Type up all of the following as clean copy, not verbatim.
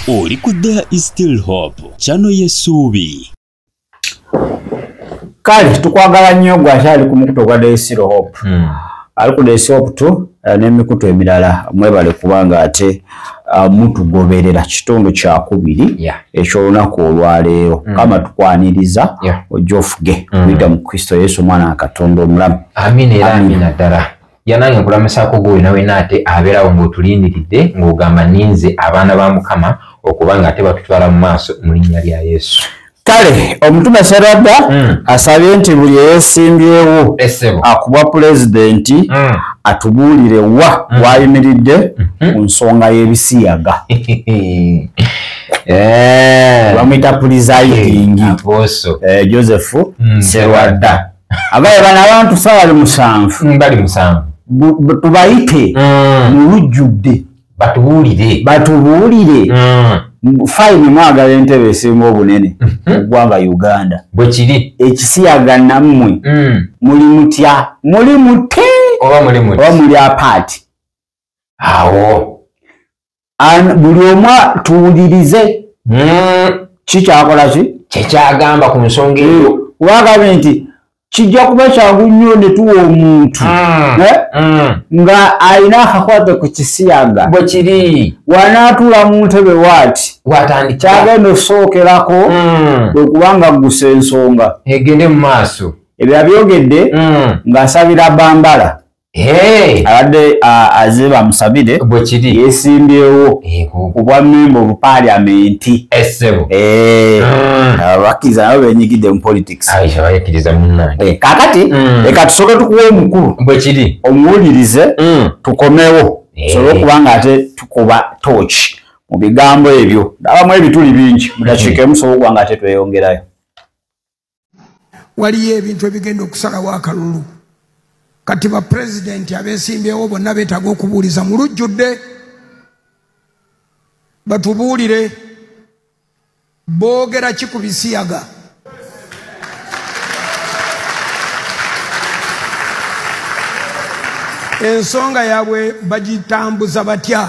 Oli ku There is Still Hope, channel y'essuubi. Kale tukwagala nnyo gwe akyali ku mukutu ogwa There is Still Hope. Ali ku There is Hope tu n'emikutu emirala, mwebale kubanga ate mutugoberera. Kitundu kyakubiri eky'olunaku olwaleero. Kama tukwaniriza ojja ofuge kuyita mu Kristo Yesu omwana wa Katonda omulamu. Amiina era amiina ddala. Yanange nkulamusaako gwe wena wena ate abeerawo ng'otulindiridde ng'ogamba ninze abaana ba Mukama okuba nga ate batutwala mu maaso mu linnya lya Yesu. Kale omutume Serwadda asabye nti buli eyeesimbyewo akubwa pulezidenti atubuulire wa wayimiridde ku nsonga y'ebisiyaga. Bamuyita presiding Joseph Serwadda. Abaye bano abantu sawa bali 7. Bali 7. Tubayite mu lujjudde. Batubuulire. Batubuulire. Fine mwagala entebe esinga obunene mu ggwanga Uganda. Bwe kiri. Ekisiyaga nammwe muli mutya, muli mute oba muli muti oba muli apaati. Awo. Buli omu tuwulirize. Kikyakola ki? Kyekyagamba ku nsonga eyo. Wagambye nti kijja kuba kyangu nnyo ne tuwa omuntu nga alina akakwate ku kisiyaga. Bwe kiri. Wanaatuula mu ntebe waati watandika kyagenda okusookerako kwe kubanga gusa ensonga egende mu maaso. Ebyo abyogedde ng'asabira Bambala. Abadde aze bamusabire. Bwe kiri. Yeesimbyewo ku bwa member of parliament. Essebo. Abakkiriza nabo beenyigidde mu politics. Aisha bakkiriza munnange. Kaakati leka tusooke tukuwe omukulu. Bwe kiri. Omuwulirize tukomewo. Tusobole okuba nga ate tukuba torch mu bigambo ebyo. Ndabamu ebituli bingi. Mu dakiika emu tusobole okuba nga ate tweyongerayo. Waliyo ebintu ebigenda okusalawo akalulu. Kati ba pulezidenti abeesimbyewo bonna beetaaga okubuuliza mu lujjudde, batubuulire boogera ki ku bisiyaga. Ensonga yaabwe bagitambuza batya?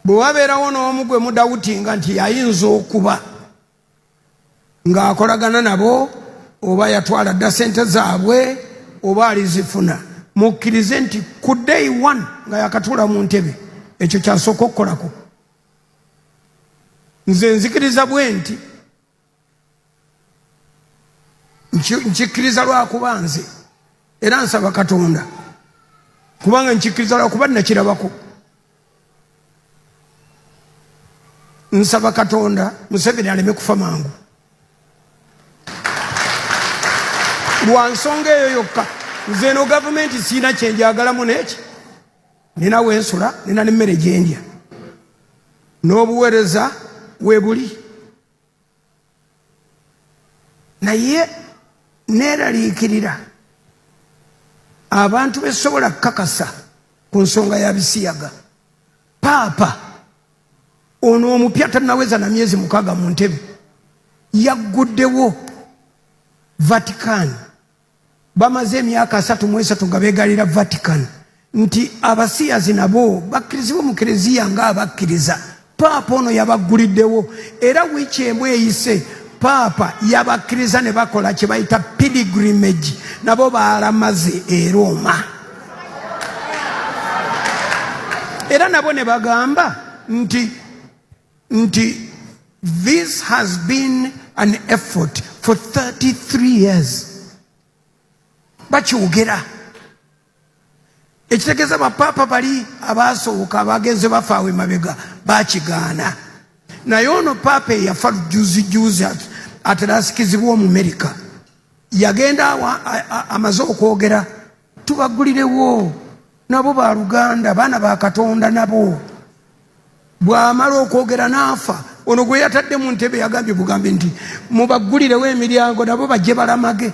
Bwe wabeerawo n'omu gwe mudawutinga nti ayinza okuba ng'akolagana nabo oba yatwala dda ssente zaabwe oba alizifuna, mukkirize nti ku day 1 nga yakatuula mu ntebe ekyo kyasooka okukolako. Nze nzikiriza bwe nti nkikkiriza lwakuba nze era nsaba Katonda kubanga nkikkiriza lwakuba nnakirabako. Nsaba Katonda Museveni aleme kufa mangu lwa nsonga eyo yokka. Nze eno gavumenti siina kye njagalamu n'eki, nina wensula, nina n'emmere gye ndya n'obuweereza weebuli, naye neeraliikirira abantu besobola kukakasa ku nsonga ya bisiyaga. Paapa ono omupya tannaweza na myezi 6 mu ntebe yagguddewo Vatican. Bamaze emyaka 33 nga beegalira Vatican nti abasiyazi nabo bakkirizibwa mu kereziya ng'abakkiriza. Paapa ono yabagguliddewo era wiiki emu eyise paapa yabakkiriza ne bakola kye bayita pilgrimage, nabo baalamaze e Roma. Era nabo ne bagamba nti this has been an effort for 33 years. Bakyogera. Ekitegeeza bapaapa bali abaasooka abagenze bafaawe emabega bakigaana. Naye ono paapa eyafa juzi aterasikizibwa Omumerika yagenda amaze okwogera tubagulirewo nabo baluganda baana ba Katonda nabo. Bw'amala okwogera n'afa, ono gwe yatadde mu ntebe yagambye bugambi nti mubagulirewo emiryango nabo bajje balamage.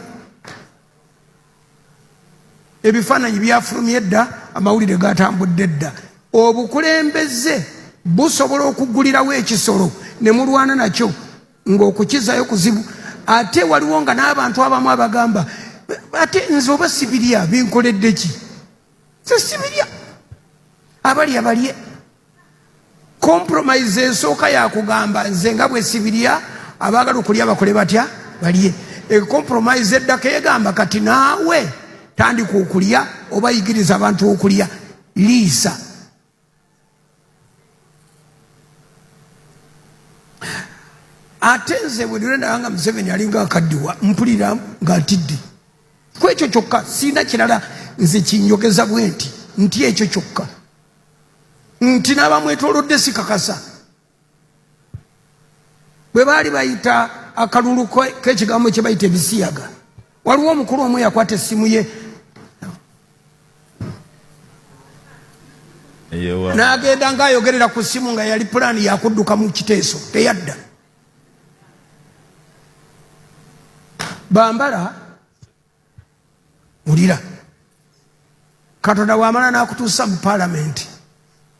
Ebifaananyi byafulumye dda, amawulire gatambudde dda. Obukulembeze busobola okugulirawo ekisolo ne mulwana nakyo ng'okukizayo kuzibu. Ate waliwo nga n'abantu abamu abagamba ate nze oba sibirya binkoledde ki? Nze sibirya, abalya balye. Compromise esooka yakugamba nze nga bwe sibirya, abaagala okulya bakole batya balye. Compromise eddako egamba kati naawe tandika okulya oba yigiriza abantu okulya, liisa. Ate nze bwe ndaba nga Museveni alinga akaddiwa, mpulira nga ntidde ku ekyo kyokka, sirina kirala nze kinjogeza bwe nti nti ekyo kyokka, nti n'abamwetoolodde sikakasa. Bwe baali bayita akalulu k'ekigambo kye bayita ebisiyaga, waliwo omukulu omu yakwata essimu ye n'agenda ng'ayogerera ku ssimu nga yali pulaani yakudduka mu kiteeso, teyadda. Bambala wulira, Katonda bw'amala n'akutuusa mu paalamenti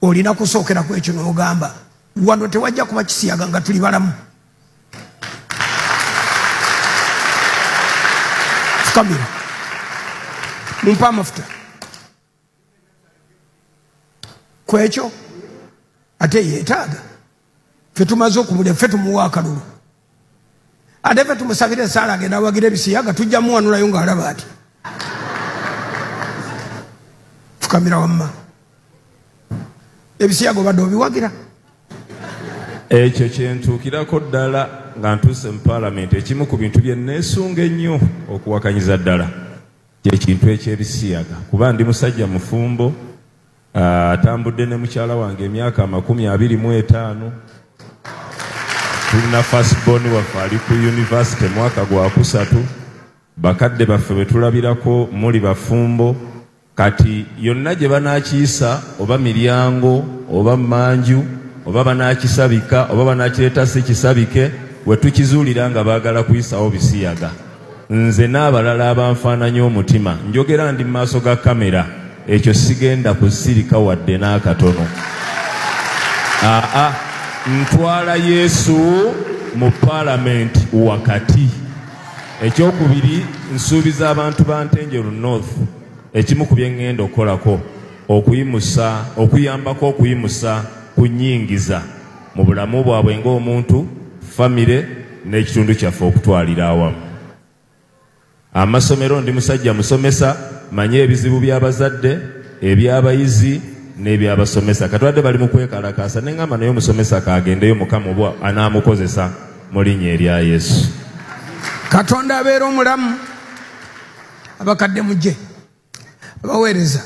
olina kusookera ku ekyo n'ogamba wano tewajja kuba kisiyaga nga tuli balamu. Fukamira, mumpe amafuta ku ekyo, ate yeetaaga ffe tumaze okumulya, ffe tumuwa akalulu, ate ffe tumusabire esaala agenda awagira ebisiyaga, tujja muwanulayo ng'alaba ati. Fukamira wamma, ebisiyaga obadde obiwagira. Ekyo kyentuukirako ddala nga ntuuse mu paalamenti, ekimu ku bintu bye neesunga ennyo okuwakanyiza ddala kyekintu eky'ebisiyaga, kuba ndi musajja mufumbo, atambudde ne mukyala wange emyaka 25, tulina firstborn waffe ali ku university mwaka gwa 3, bakadde baffe bwe tulabirako muli bafumbo. Kati yonna gye banaakiyisa oba miryango oba manju oba banaakisabika oba banaakireeta si kisabike, we tukizuulira nga baagala kuyisawo bisiyaga. Nze n'abalala abanfaananya omutima njogera ndi mu maaso ga kamera, ekyo sigenda kusirika wadde n'akatono. Aa, ntwala Yesu mu paalamenti wakati. Ekyokubiri, nsuubiza abantu ba Ntenjeru North ekimu ku bye ŋŋenda okukolako okuyimusa, okuyambako okuyimusa ku nnyingiza mu bulamu bwabwe ng'omuntu, famire n'ekitundu kyaffe okutwalira awamu. Amasomero, ndi musajja musomesa, manye ebizibu by'abazadde, eby'abayizi n'eby'abasomesa. Katwadde bali mu kwekalakaasa, ne ŋŋamba naye omusomesa kaagendeyo, Mukama oba anaamukozesa mu linnya erya Yesu. Katonda abeera omulamu. Abakadde mujje, abaweereza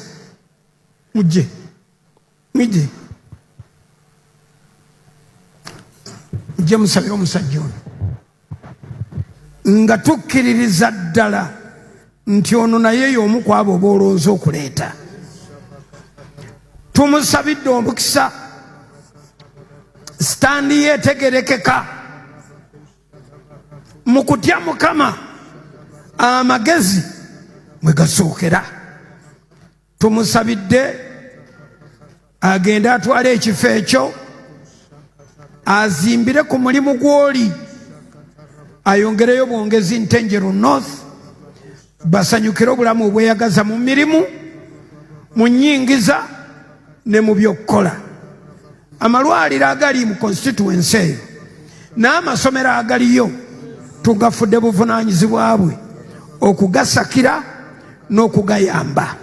mujje, mujje, mujje musabire omusajja ono, nga tukkiririza ddala nti ono naye y'omu ku abo b'olonze okuleeta. Tumusabidde omukisa, sitandi yeetegerekeka mu kutya Mukama, amagezi mwe gasookera. Tumusabidde agende atwale ekifo ekyo, azimbire ku mulimu gw'oli, ayongereyo bwongezi Ntenjeru North, basanyukire obulamu obweyagaza mu mirimu, mu nnyingiza ne mu by'okukola. Amalwaliro agali mu constituency eyo n'amasomero agaliyo tugafudde buvunaanyizibwa bwe okugasakira n'okugayamba.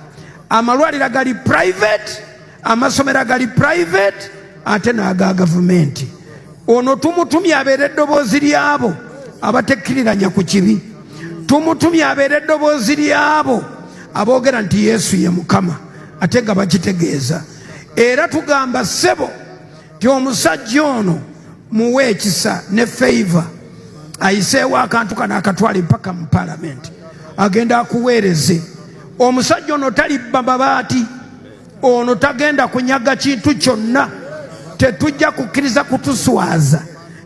Amalwaliro agali private, amasomero agali private, ate n'aga gavumenti. Ono tumutumye abeere eddoboozi lyabo abatekkiriranya ku kibi, tumutumye abeere eddoboozi lyabo aboogera nti Yesu ye Mukama, ate nga bakitegeeza. Era tugamba ssebo nti omusajja ono muwe ekisa ne favor, ayiseewo akantu kano akatwale mpaka mu paalamenti, agenda akuweereze. Omusajja ono talibba mabaati, ono tagenda kunyaga kintu kyonna, tetujja kukkiriza kutuswaza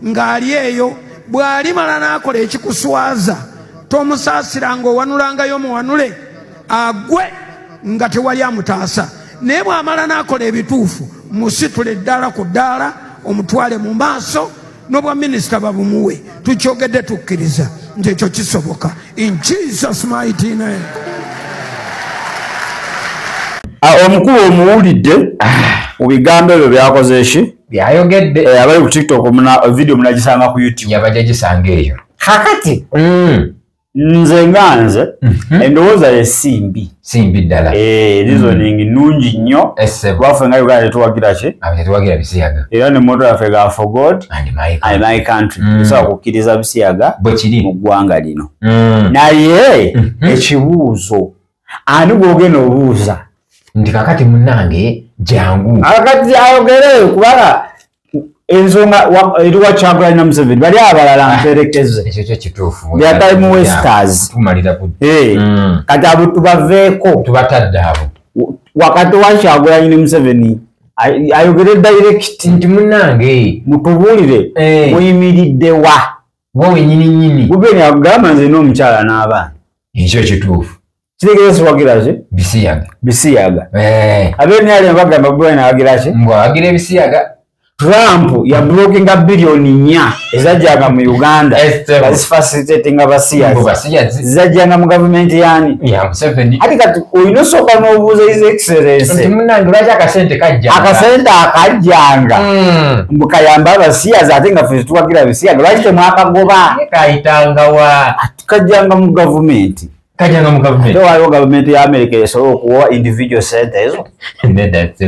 ng'ali eyo. Bw'alimala n'akola ekikuswaza, tomusaasira ng'owanulangayo muwanule agwe nga tewali amutaasa. Naye bw'amala n'akola ebituufu, musitule ddaala ku ddaala, omutwale mu maaso, n'obwa minisita babumuwe. Tukyogedde, tukkiriza nti ekyo kisoboka. In Jesus mighty name. Omukulu omuwulidde mu bigambo ebyo byakoze ki? Byayogedde. Abali ku TikTok muna video munagisanga ku YouTube. Yabajja gisanga eyo. Kakati nze nga nze endowooza ye simbi. Simbi ddala. Reasoning nnungi nnyo. Lwaffe nga Uganda tetuwagira ki? Tetuwagira bisiyaga. Era ne motto yaffe ga for God and my country. Tusobola kukkiriza bisiyaga bwe kiri mu ggwanga lino. Naye ekibuuzo ani gw'ogenda obuuza? Nti kakati munnange jangu. Akati ayogere kubanga ensonga eri wa Kyagulanyi na Museveni, bali abalala mperekeze. Ekyo kyo kituufu. They are time wasters. Tumalira ku Kati abo tubaveeko. Tubatadde abo. Wakati wa Kyagulanyi ne Museveni ayogere direct. Nti munnange mutubuulire muyimiridde wa? Wowe nnyini nnyini. Gubeni agamba nze n'omukyala n'abaana. Ekyo kituufu. Kitegeeza siwagira ki? Bisiyaga. Bisiyaga. Ab'NRM bagamba Gubeni awagira ki? Mbu awagira ebisiyaga. Trump ya blockinga billioni 4 ezajjanga mu Uganda bazifacilitatinga basiyazi zajjanga mu gavumenti yani ya Museveni. Ati kati olina osooka n'obuuza His Excellency nti munnange lwaki akasente kajjanga? Akasente akajjanga mbu kayamba abasiyazi ate nga ffe tuwagira bisiyaga, lwaki temwakagoba? Kayitanga wa? Kajjanga mu gavumenti. Kajjanga mu gavumenti. Ate waliwo gavumenti ya America esobola okuwa individual sente ezo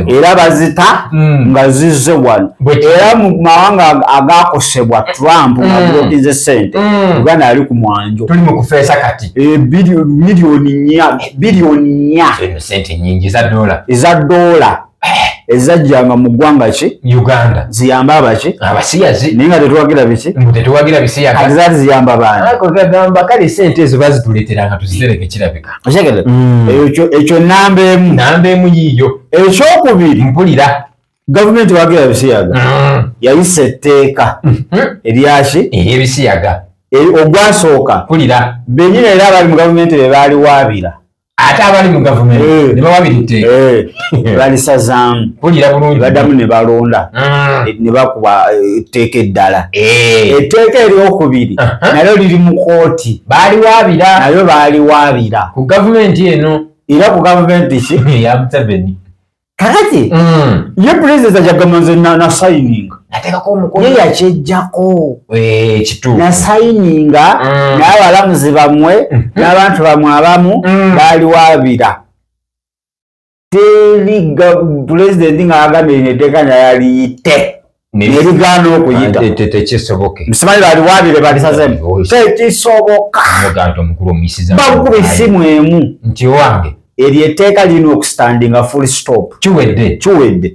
era bazita nga zizze wano. Era mu mawanga agakosebwa Trump nga blockinze sente, Uganda yali ku mwanjo. Tuli mu kufeesa kati. Miliyoni 4, biliyoni 4. Eno sente nnyingi za dola. Eza dola. Ezajjanga mu ggwanga ki? Uganda. Ziyamba abaki? Abasiyazi. Naye nga tetuwagira biki? Mbu tetuwagira bisiyaga. Kati zaali ziyamba baani? Ako gagamba kale sente ezo bazituleetera nga tuzitereke kirabika. Okitegedde? Ekyo namba emu. Namba emu yiiyo. Ekyokubiri. Mpulira. Gavumenti wagira bisiyaga. Yayisa etteeka. Eryaki? Ery'ebisiyaga. Ogwasooka. Mpulira. Bennyini era abali mu gavumenti be baaliwaabira. Ate abali mu gavumenti ne bawabira etteeka. Balisazaamu. Mpulira bulungi. Baddamu ne balonda. Ne bakuba etteeka eddala. Etteeka eryokubiri nalyo liri mu kooti. Baaliwaabira. Nalyo baaliwaabira. Ku gavumenti eno. Era ku gavumenti ki? Ya Museveni. Kakati ye pulezidenti ajagamba nze nasayininga. Nateekako omukono. Ye yakyejjako. Kituufu. Nasayininga n'abalamuzi bammwe n'abantu bammwe abamu baaliwaabira. Teri pulezidenti ng'agambye lino etteeka naliyite. Nerigaana okuyita. Tekisoboke. Musimanyi baaliwaabire balisazemu. Tekisoboka. Omuganto omukulu omuyisiza. Bakuba essimu emu. Nti owange. Eryo etteeka lirina okustandinga full stop. Kiwedde. Kiwedde.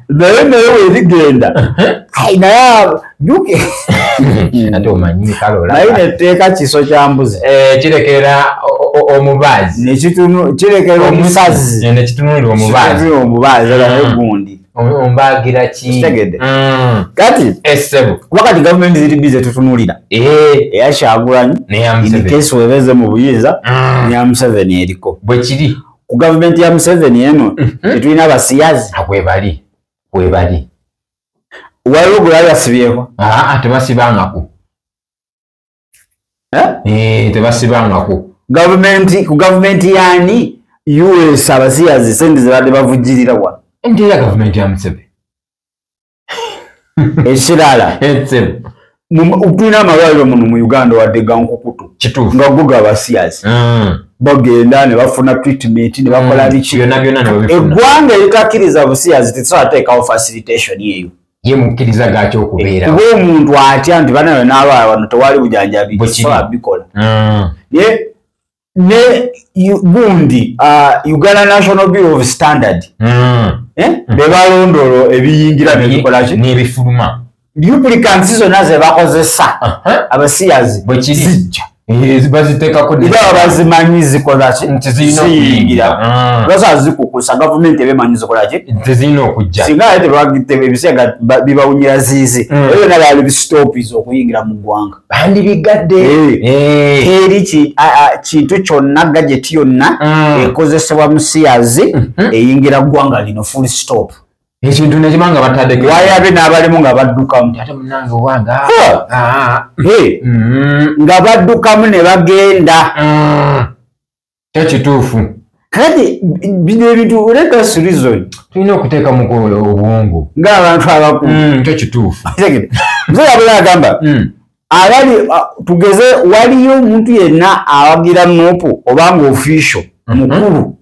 Naye naye werigenda. Naye juke. Ate omanyi kale olaba. Naye netteeka kiso kya mbuzi. Kirekera omubaazi. Kirekera omusazi. Nekitunulira omubaazi. Kitunulira omubaazi naye gundi. Ombagira ki? Kitegedde. Kati essebo. Kuba kati gavumenti ziri busy tutunulira. Eya Kyagulanyi. N'eya Museveni. In case webeze mu buyinza n'eya Museveni eriko. Bwe kiri. Ku gavumenti ya Museveni eno tetulina abasiyazi. Webali. Webali. Waliwo gwe bali basibyeko? Tebasibangako. Tebasibangako. Gavumenti ku gavumenti yani US abasiyazi sente ze badde bavujjirira wano. Nti era gavumenti ya Museveni. Ekirala. Tulina amalwaliro muno mu Uganda wadde ga nkukutu. Kituufu. Nga go g'abasiyazi. Bagenda ne bafuna treatment ne bakola biki. Byonna byonna ne babifuna. Eggwanga eritakkiriza busiyazi tetusobola kuteekawo facilitation eyo. Ye mukkiriza gaaki okubeera. Kuba omuntu atya nti banayo n'abalala wano tewali bujanjabi tetusobola bikola. Ne gundi Uganda National Bureau of Standard be balondoola ebiyingira n'ebikola ki? N'ebifuluma. Duplicants zonna ze bakozesa abasiyazi zijja. Baziteekako era bazimanyi zikola ki? Nti zirina okuyingira. Lwaki zikukusa gavumenti ebemanyi zikola ki? Nti zirina okujja. Singa ate ebisiyaga bibawunyira ziizi. Ebyo byonna byali bisitoopiza okuyingira mu ggwanga. Bandibigadde. Teri kintu kyonna gadget yonna ekozesebwa musiyazi eyingira ggwanga lino full stop. Ekintu ne kibanga bataddeko. Wayabe n'abalimu nga baddukamu. Ate munnange owange. Nga baddukamu ne bagenda. Kyo kituufu. Kati bino ebintu let us reason. Tulina okuteeka mu obwongo ng'abantu abakulu. Kyo kituufu. Mzee yabula agamba abali tugeze waliyo omuntu yenna awagira NUP obanga official mukulu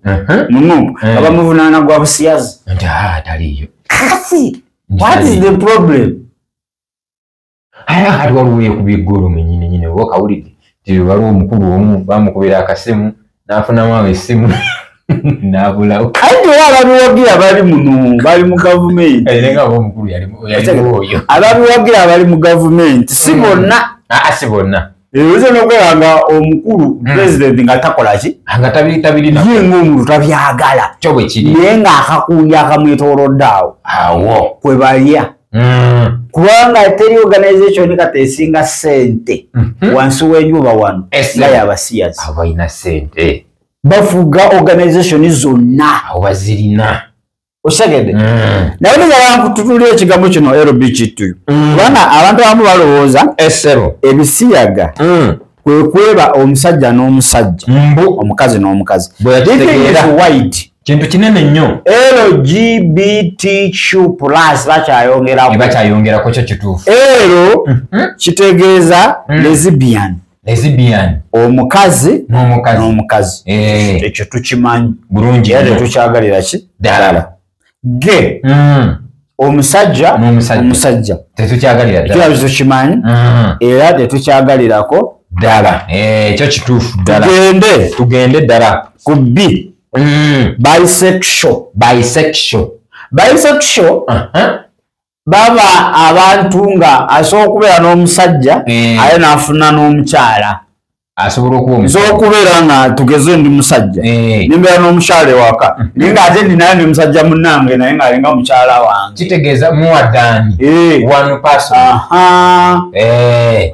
mu NUP abamuvunaana gwa busiyazi nti taliiyo. Kasi what is the problem? Aya kati waliwo yeekubye eggoolo mwennyini nnyini oba kawulidde nti waliwo omukulu omu bamukubira akasimu n'afunamu awo essimu n'abulawo. Anti era ababiwagira bali muno bali mu gavumenti. Era omukulu yaliwo oyo. Ababiwagira bali mu gavumenti si bonna. Si bonna. Oyinza n'okulaba nga omukulu pulezidenti nga takola ki? Nga tabirina. Ye ng'omuntu tabyagala. Kyo bwe kiri. Naye ng'akakundi akamwetoolodde awo. Awo. Kwe balya. Kubanga teri organization kati esinga ssente wansi w'enjuba wano nga y'abasiyazi. Abo balina ssente. Bafuga organization zonna. Abo bazirina. Otegedde? Naye njagala nkutunuulire ekigambo kino LBGT. Kubanga abantu abamu balowooza ebisiyaga kwe kweba omusajja n'omusajja, omukazi n'omukazi. Wide. Kintu kinene nnyo. LGBTQ+ bakyayongerako. Bakyayongerako kyo kituufu. L kitegeeza lesbian. Lesbian. Omukazi n'omukazi. Ekyo tukimanyi. Bulungi. Era tetukyagalira ki? Ddala. Gay. Omusajja n'omusajja. Tetukyagalira ddala. Ekyo tukimanyi. Era tetukyagalirako ddala. Ekyo kituufu ddala. Tugende ddala. Ku B. Bisexual. Bisexual. Bisexual. Baba abantu nga asobola okubeera n'omusajja aye n'afuna n'omukyala. Asobola okuba omusajja. Nsobola okubeera nga tugeze ndi musajja. Nembeera n'omukyala ewaka. Naye ng'ate ndinayo ndi musajja munnange naye ng'alinga mukyala wange. Kitegeeza more than one person.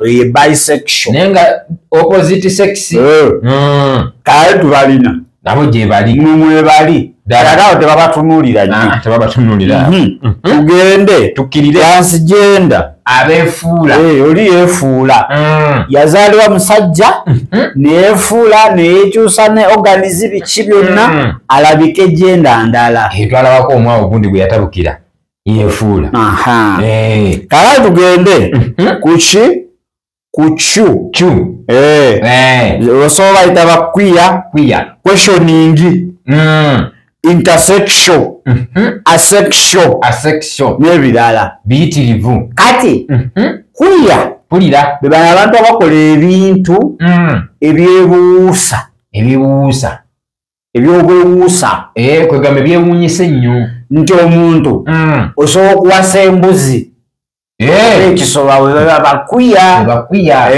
Ye bisexual. Naye nga opposite sex. Kale tubalina. Nabo gye bali. Mwe bali. Ddala awo tebabatunuulira nnyo. Tebabatunuulira. Tugende. Tukkirire. Transgender. Abeefuula. Oli yeefuula. Yazaalibwa musajja neyeefuula neyeekyusa ne organizi biki byonna alabike gender ndala. Twalabako omwawo gundi gwe yatabukira. Yeefuula. Kale tugende ku ki? Ku Q. Q. Osobola bayita ba queer. Queer. Questioning. Intersexual. Asexual. Asexual. N'ebirala. Biyitirivu. Kati queer. Mpulira. Be bano abantu abakola ebintu ebyebuusa. Ebyewuusa. Ebyobwewuusa. Kwegamba ebyewuunyisa ennyo. Nti omuntu osobola okuwasa embuzi. Ekisolo abo baba bakwiya. Bakwiya.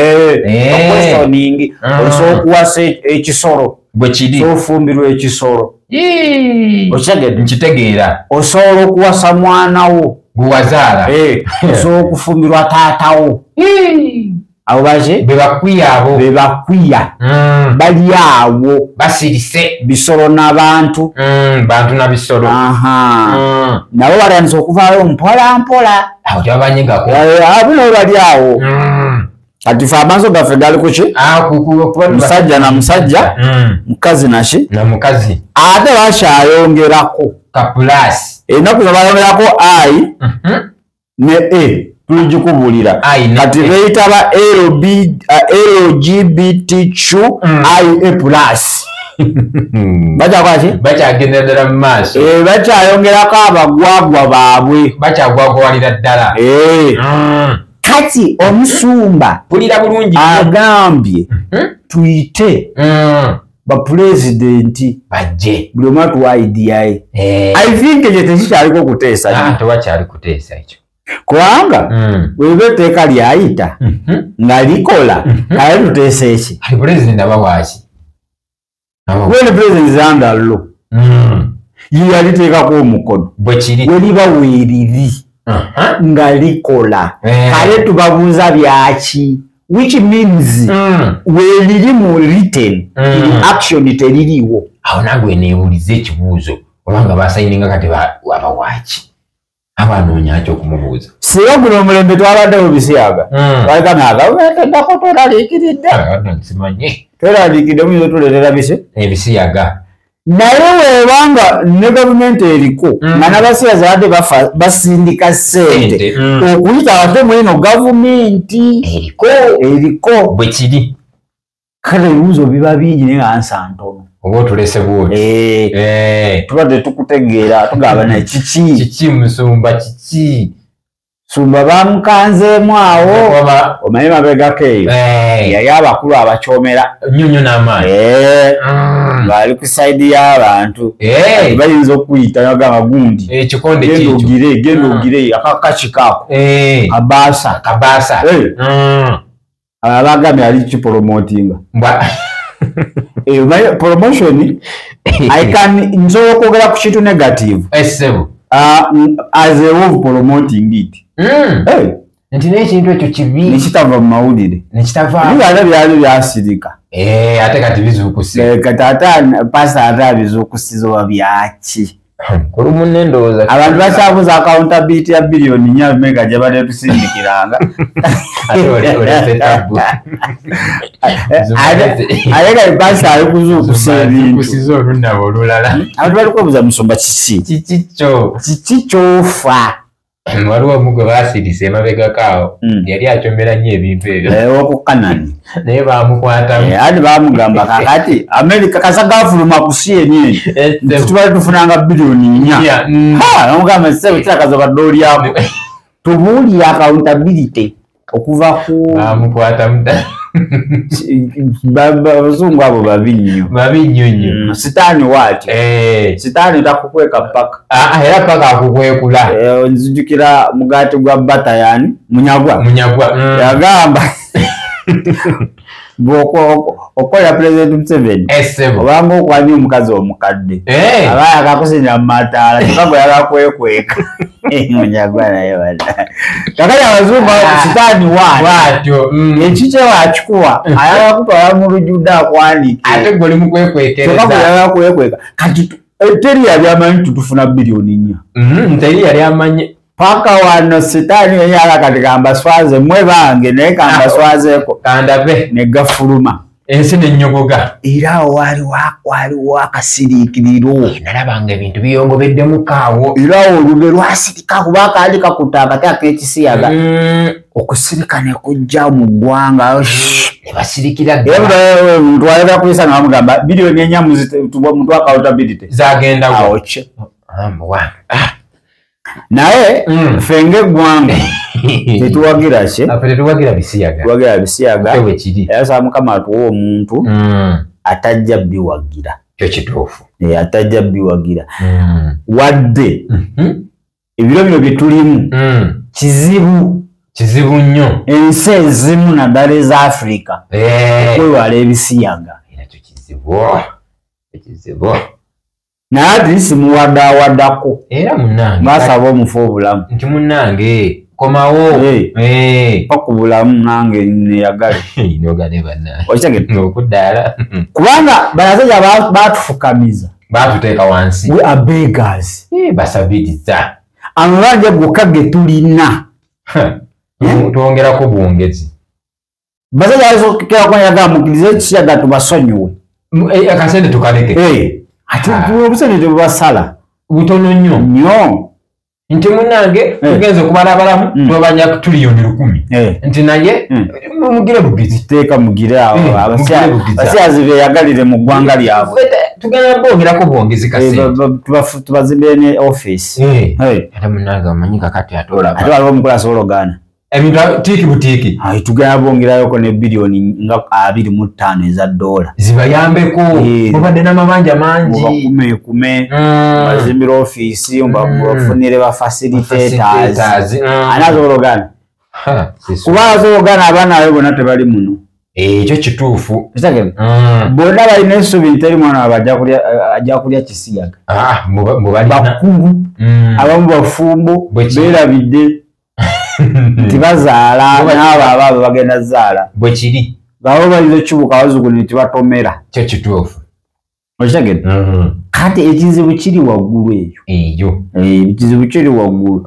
Questioning. Osobola okuwasa ekisolo. Bwe kiri. Ofumbirwa ekisolo. Okitegedde? Nkitegeera. Osobola okuwasa mwana wo. Gwe wazaala. Osobola okufumbirwa taata wo. Abo baki? Be bakwiya abo. Be bakwiya. Bali awo. Basirise. Bisolo n'abantu. Bantu na bisolo. Nabo batandise okuvaayo mpola mpola. Awo tebabanyegako. Abo nabo bali awo. Kati ffe amaaso gaffe gali ku ki? Musajja na musajja, mukazi na ki? Na mukazi. Ate bakyayongerako. Kapulasi. Ennaku zino bayongerako I ne A. Tulijikubuulira. Kati beeyita ba LGBTQIA+. Bakyakola ki? Bakyagenda ddala mu maaso. Bakyayongerako abagwagwa baabwe. Bakyagwagwalira ddala. Kati omusumba pulira bulungi agambye tuyite bapulezidenti bajje buli omu atuwa idea ye. I think ekyo tekikyaliko kuteesa. Tewakyali kuteesa ekyo. Kubanga bw'eba etteeka lyayita nga likola kale tuteesa eki? Ali pulezidenti aba waaki? When president is under law, ye yaliteekako omukono. Bwe kiri. We liba weeriri nga likola kale tubabuuza byaki, which means weeriri mu written in action teririiwo. Awo nange neewuliza ekibuuzo obanga basayininga kati aba waaki? Abanoonya ki okumubuuza? Singa guno omulembe twabadde mu bisiyaga baleka tweraliikiridde. Simanyi. Tweraliikiridde muyinza otuleetera bisi? Ebisiyaga. Naye webanga ne gavumenti eriko nga n'abasiyazi badde basindika ssente okuyita ate mweno gavumenti eriko bwe kiri. Kale ebibuuzo biba bingi naye nga nsa ntono. Oba otulese bw'oti. Tuba tetukutegeera tugamba naye kiki? Kiki musumba kiki? Sumba bamukanzeemu awo omanyi mabegako eyo yali abakulu abakyomera nnyo nnyo n'amaanyi ng'ali ku sayidi y'abantu bayinza okuyita nagamba gundi ekikonde genda ogire genda ogire akakakikaako kabaasa kabaasa abagambye ali kiporomotinga promotion I can nsobola okwogera ku kintu negative as a way of promoting it. Nti n'ekintu ekyo kibi nekitava mu mawulire nekitava byali byasirika ate kati bizuukuse kati ate pasita ate abizuukusiza oba byaki kulu munne ndowooza abantu bakyabuza accountability ya biliyoni 4 mega gye badde tusindikiranga ate kati pasita ali kuzuukusa ebintu olunabo olulala abantu bali kwebuuza musumba kiki kiki kyo kiki kyofa. Waliwo omu gwe baasirise emabegako awo yali akyomera nnyo ebintu ebyo owokukanani naye baamukwatamu ati baamugamba kakati Amerika kasa gafuluma ku CNN nti tubadde tufunanga biliyoni 4 namugamba ssebo kirakaza obadde olyamu tubuulire accountability okuva ku baamukwatamu abazungu abo babi nnyo babi nnyo nnyo sitaani waati sitaani takukweka paka era paka akukwekula nzijukira mugaati gwa bata yani munyagwa yagamba okolera Pulezidenti Museveni obanga okwanye omukazi omukadde aba yakakusinya mu mataala kyokka gwe yagakwekweka munyagwa naye bana kakati abazungu sitaani waatyo ekikye wakikuwa ayagala kutwala mu lujjudde akwanike ate gwe oli mu kwekwekereza kyokka gwe yagakwekweka kati teri yali amanyi tutufuna biliyoni 4 teri yali amanyi paka wano sitaani yenye kati kambaswaze mwe bange naye kambaswazeeko kandabe ne gafuluma ensi nenyogoga era awo waliwo akasiriikiriro nalabanga ebintu biyongobeddemu kaawo era awo olube lwasirika kuba kaali kakutte akati ak'ekisiyaga okusirika ne kujja mu ggwanga ne basirikira ddala omuntu ayagala kuyisa nga bamugamba biliyoni 4 muntu accountability zagendawo awo ki naye ffe ng'eggwanga tetuwagira ki tetuwagira bisiyaga tuwagira bisiyaga era saba Mukama atuwe omuntu atajja biwagira kyo kituufu atajja biwagira wadde ebiro bino bye tulimu kizibu kizibu nnyo ensi ezimu naddala eza Afrika okwewala ebisiyaga nakyo kizibu kizibu naye ati simuwadaawaddako era munnange ngasaba omufu obulamu nti munnange komawo pa ku bulamu nange neyagale nogane bannange okitegedde okuddaala kubanga banasajja baatufukamiza baatuteeka wansi we are beggars basabiriza amabanja gokka ge tulina twongerako bwongezi basajja basokerako mukkirize ekisiyaga tubasonyiwe akasente tukaleke ate obusente tebubasala butono nnyo nnyo nti munnange tugenze okubalabalamu twabanja tuliyoni 1000 nti naye mugire bugizi teeka mugire awo abasiyazi beeyagalire mu ggwanga lyabwe tugenda bongerako bwongezi kasente tubazimbire ne ofiisi ate munnange omanyi kakati ate olaba ate waliwo omukulu asobola ogaana ebintu tiiki butiiki tugenda bongerayoko ne biliyoni nga 25 eza dola zibayambeko mubadde n'amabanja mangi mubakumekume bazimbire ofiisi bafunire ba facilitators ani asobola ogaana kuba asobola ogaana abaana be bonna tebali muno ekyo kituufu bonna balina essuubi nti teri mwana waabwe ajja kulya kisiyaga bakulu abamu bafumbo beerabidde nti bazaala n'abo abaabwe bagenda zaala bwe kiri ng'abo bayinza okukibuuka abazzukulu ne tibatomera kyo kituufu okitegedde kati ekizibu kiri waggulu eyo ekizibu kiri waggulu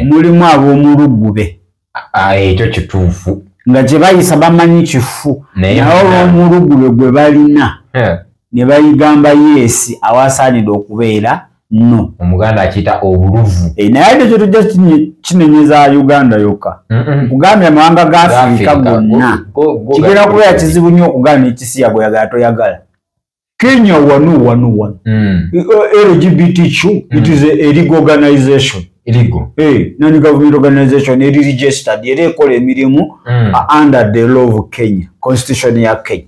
mulimu ab'omulugube ekyo kituufu nga kye bayisa bamanyi kifu naye olw'omulugube gwe balina ne bayigamba yes awasaanidde okubeera no. Omuganda akiyita obuluvu. Naye ate ekyo tujja kinenyeza Uganda yokka. Nkugambye amawanga ga Afirika gonna kigenda kubeera kizibu nnyo okugaana ekisiyaga oyagala toyagala. Kenya wano wano wano. LGBTQ, it is a legal organization. Illegal. Non-government organization, eri registered, era ekola emirimu under the law of Kenya, constitution ya Kenya.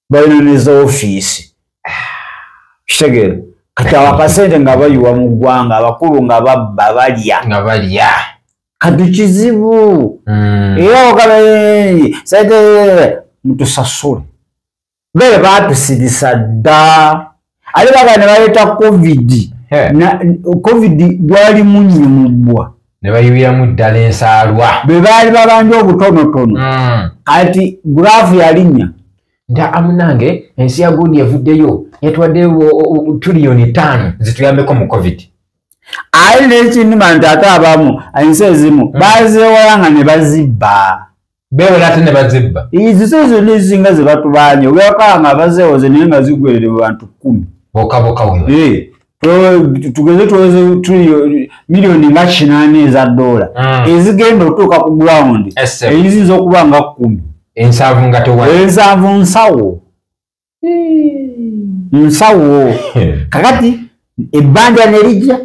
Balina ne za ofiisi. Kitegeera. Kati abakasente nga bayiwa mu ggwanga, abakulu nga babba balya. Nga balya. Kati kizibu. Era ogamba sente mutusasule. Bere batusirisa dda. Ate bagamba ne baleeta COVID. COVID gwali munnyo mu bbwa. Ne bayiwiramu ddala ensaalwa. Be baali babanja obutonotono. Kati graph yalinnya. Nti amunange ensi ya gundi evuddeyo yatwadde tuliyoni 5 zituyambeko mu COVID. Aye n'ekinnuma nti ate abamu ensi ezimu bazeewola nga ne bazibba. Beewola ate ne bazibba. Ezo zonna ezisinga ze batubanye ogenda nga bazeewoze naye nga ziggwerere mu bantu 10. Bokka bokka we. Tugeze tuweze miliyoni nga 8 eza dola ezigenda okutuuka ku ground eyinza okuba nga 10. Ensanvu nga tewali. Ensanvu nsawo. Nsawo. Kakati ebbanja ne lijja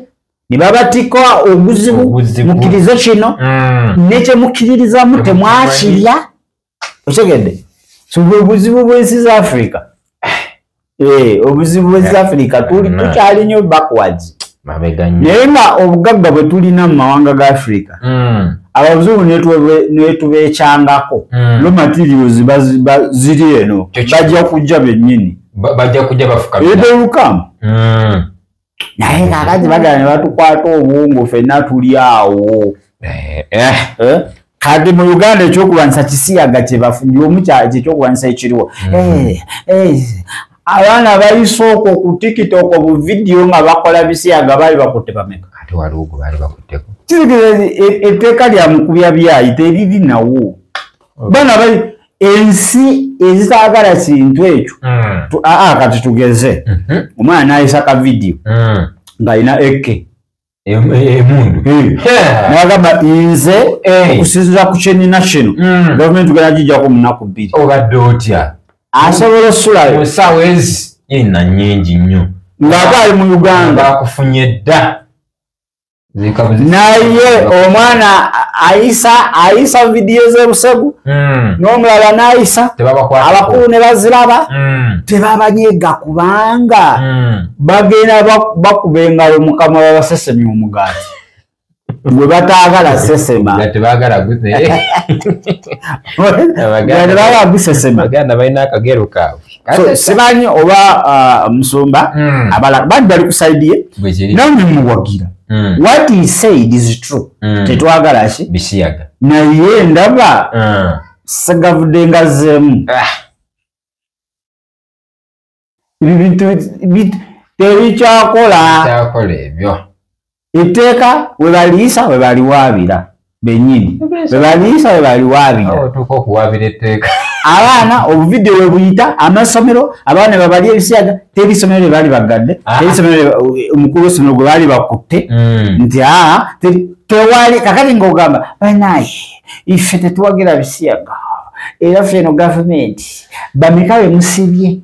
ne babatikka obuzibu mukkirize kino ne mukkiririzaamu temwakirya. Otegedde? So obuzibu bw'ensi za Africa. Obuzibu bw'ensi za Africa tukyali nnyo backwards. Mabega nnyo. Naye nga obugagga bwe tulina mu mawanga ga Africa. Abazungu netubeekyangako. Raw materials ziri eno. Bajja kujja bennyini. Bajja kujja bafukamira. They will come. Naye kaakati bagala ne batukwata obwongo ffenna tuli awo. Kati mu Uganda ekyokulwanyisa kisiyaga kye bafunye omu kyekyokulwanyisa ekiriwo. Abaana bayise okwo ku TikTok bu vidiyo nga bakola bisiyaga baali bakutte bameka. Ate waliwo gwe baali bakutteko. Kitegeeza etteeka lya mukubya byayi teriri nawo. Baana bali ensi ezitaagala kintu ekyo. Kati tugeze. Omwana n'ayisa ka vidiyo ng'alina AK. Emundu. N'agamba nze okusinziira ku kye nnina kino gavumenti tugenda giggyako mu nnaku 2. Obadde otya? Asobola osulayo. Mu ssaawa ezi yenna nnyingi nnyo. Ng'ate ali mu Uganda. Bakufunye dda. Naye omwana ayisa vidiyo z'ebusegu n'omulala n'ayisa abakulu ne baziraba tebabanyega kubanga bagenda bakuba engalo mukama babasesemya omugaati gwe bataagala sesema. Tebaagala gusesema. Baganda balina akagero kaabwe. So simanyi oba musumba abalala bangi bali ku side ye nange muwagira. What he said is true. Tetwagala ki? Bisiyaga. Naye ndaba segavudde nga zemu. Ebintu tebikyakola. Kyakola ebyo. Etteeka we baliisa we baliwaabira bennyini. We baliisa we baliwaabira. Otuuka okuwaabira etteeka. Abaana obuvidiyo we buyita amasomero abaana babalya ebisiyaga teri ssomero lye baali bagadde teri ssomero omukulu w'essomero gwe baali bakutte nti tewali. Kakati ng'ogamba banaye ife tetuwagira bisiyaga era ffe eno gavumenti bameka be musibye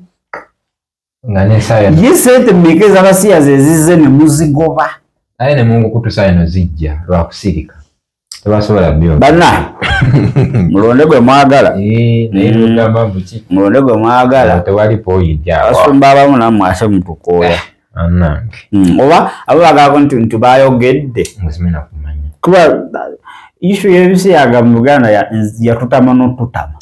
ye ssente mmeka ez'abasiyazi ezizze ne muzigoba. Naye ne Mungu kutusa eno zijja lwa kusirika. Tebasobola byonna. Bannaye mulonde gwe mwagala. Naye lugamba mbu ki? Mulonde gwe mwagala. Tewali point awo. Abasumba abamu nammwe ate mutukooya. Annange. Oba abo bagamba nti bayogedde. Muzimena kumanya. Kuba issue y'ebisiyaga mu Uganda yatutama n'otutama.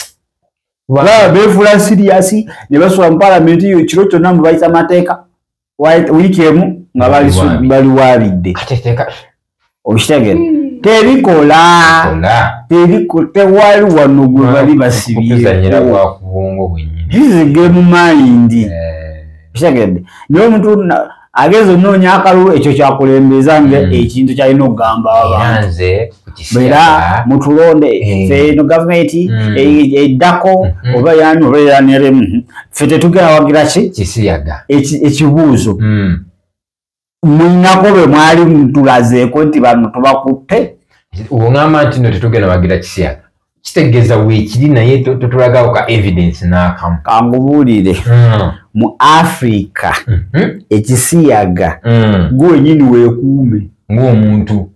Baba beefuula serious ne basula mu paalamenti ekiro kyonna mbu bayisa amateeka. Wiiki emu nga baliwaabidde. Okitegeera? Tebikola. Tewali wano gwe bali basibye. Bwa kubwongo bwennyini. This is game mind. Okitegeera? Naye omuntu Agenze onoonya akalulu, ekyo kyakulembeza nga ekintu kyalina okugamba abantu. Era mutulonde ffe eno gavumenti eddako oba yani oba yanrm, ffe tetugenda wagira ki kisiyaga. Ekibuuzo, mulinako bwe mwali mutulazeeko nti bano tubakutte? Oŋŋamba nti no tetugenda wagira kisiyaga, kitegeeza weekiri, naye totulagawo ka evidence n'akamu. Kangubuulire, mu Africa ekisiyaga gwe wenyini weekuume ng'omuntu.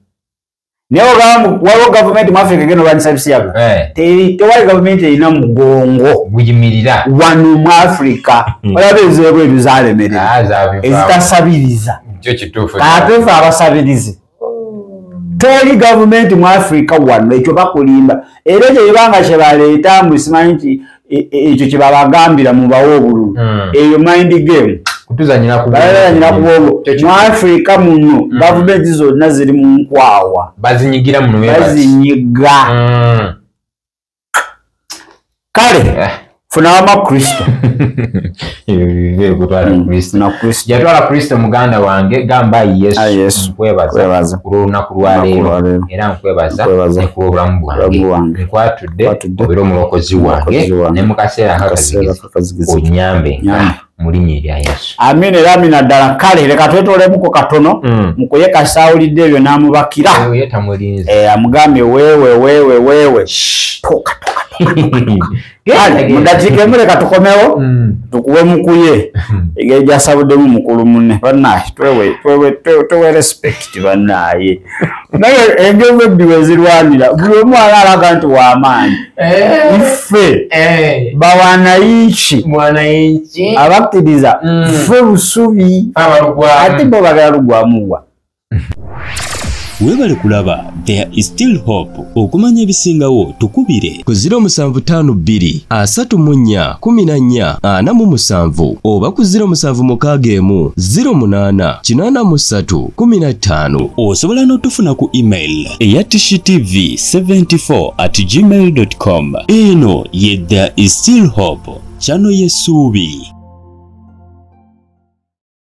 Naye ogamba waliwo gavumenti mu Africa egenda olwanyisa ebisiyaga? Tewali gavumenti erina mugongo guyimirira wano mu Africa. Olaba ez'ebweru zalemerera, ezitasabiriza. Kyo kituufu. Ate ffe abasabirizi, teri gavumenti mu Africa wano. Ekyo bakulimba. Era ekyo ebanga kyebaleeta mbu simanyi nti ekyo kyebabagambira mubawe obululu, eyo mind game. Kutuzanyira ku Balazanyira ku bwongo. Mu Africa muno gavumenti zonna ziri mu nkwawa. Bazinyigira muno bwe bati. Bazinyiga. Kale funa wama Kristo. Ebyo kutwala Kristo. Funa Kristo. Yatwala Kristo muganda wange, gamba Yesu, Ayi Yesu, nkwebaza nkwebaza ku lw'olunaku lwa Olunaku leero. lwa leero. Era nkwebaza Nkwebaza. ne ku lw'obulamu bwange. Obulamu bwange. Nkwatudde Nkwatudde. obeere omulokozi wange, Omulokozi wange. ne mu kaseera Mu kaseera akakazigizi akakazigizi. onyambe Nyambe. mu linnya erya Yesu. Amina era amina ddala. Kale leka twetolemuko katono. Mukuye kasaawulidde ebyo n'amubakira. Oyo ye tamulinze. Amugambye weewe weewe weewe. Toka toka toka toka. Kale mu ddakiika emu leka tukomewo, tukuwe mukuye engeri gyasabuddemu mukulu munne. Bannaaye twewe respect bannaaye. Naye engeri ebbi we zirwanira, buli omu ala alaga nti w'amaanyi. Ffe bawanayinki Mwananchi abakkiriza, ffe busubi. Abalugwamu. Ate bo bagala lugwamuwa. Weebale kulaba There is Still Hope. Okumanya ebisingawo tukubire ku 0752 34 14 47 oba ku 0761 08 83 15. Osobola n'otufuna ku email eya tishtv74@gmail.com. Eno ye There is Still Hope, channel y'essuubi.